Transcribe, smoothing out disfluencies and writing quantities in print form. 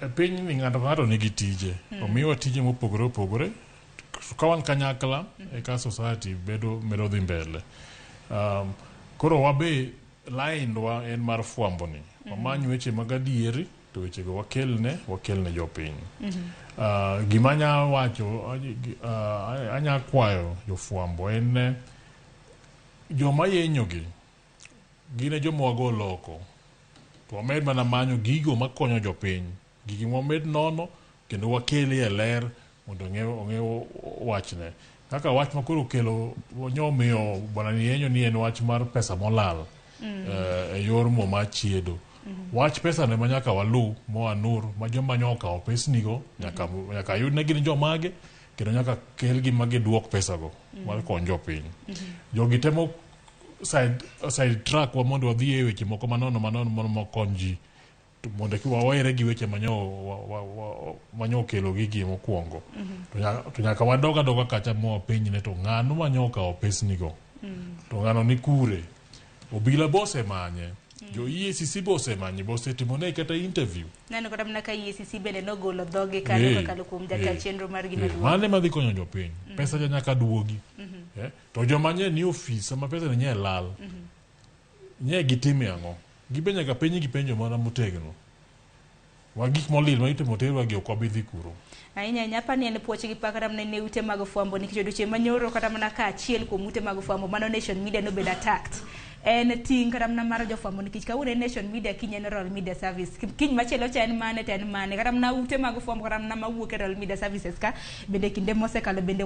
E piny ni ng'ato ka ng'ato nigi tije. Omiwa tije mopogore opogore. Ka wan kanyakla eka society bedo medo dhi mbele. Koro wabe laindwa en mar fwambo ni. Wamany weche mag adieri to wechego wakelne wakelne jopiny. Gima anya wacho anya kwayo jofwambo en ne joma yenyogi gin e joma wagolo oko to wamed mana manyo gigo makonyo jopiny gigi wamed nono kendo wakelie e ler mondo ong'e ong'e wachne kaka wach ma koro okelo nyomiyo bwana ni yenyo ni en wach mar pesa molal e yor mo mar chiedo wach pesa no ema nyaka walu moanur ma joma nyo okawo pesnigo nyaka nyaka yud ne gin jomage kendo nyaka kelgi ma giduok pesago mar kony jopiny jogi temo side, side track wa mondo wadhi e weche moko manono manono mondo mokony ji To mondo ki wawere gi weche manyo wa, wa, wa, manyo okelo gigi mokwongo to, nya, to nyaka wadog adoga kacha mawapenj ne to ng'ano manyo okawo pesnigo to ng'ano ni kure obila be osemanye jo EACC be osemanye be osetimone kata interview. Neno kata mana ka EACC bende nogolo dhogi kanyo kokalo kuom jata chenro margi maduong'. Mano ema dhi konyo jopiny. Pesa cha nyaka duogi. To joma nye ni ofis sama pesa ni nye lal. Nye gitime ang'o? Gibe nyaka penj gi penjo mana motegno. Wa gik molil ma itimo terwa gi ok wabi dhi kuro. Ahinya ahinya apa ni en puoch gi pak kata mana ne ute mag fwambo nikech odiochieng' manyoro kata mana ka achiel kuom ute mag fwambo mano Nation Media nobedo attacked. En ting' kata mana mar jofwambo nikech kawuono en Nation Media kiny en Royal Media Service. Kiny machielo cha en mane to en mane. Kata mana ute mag fwambo kata mana mawuok e Royal Media Services ka bende kinde mosekalo bende.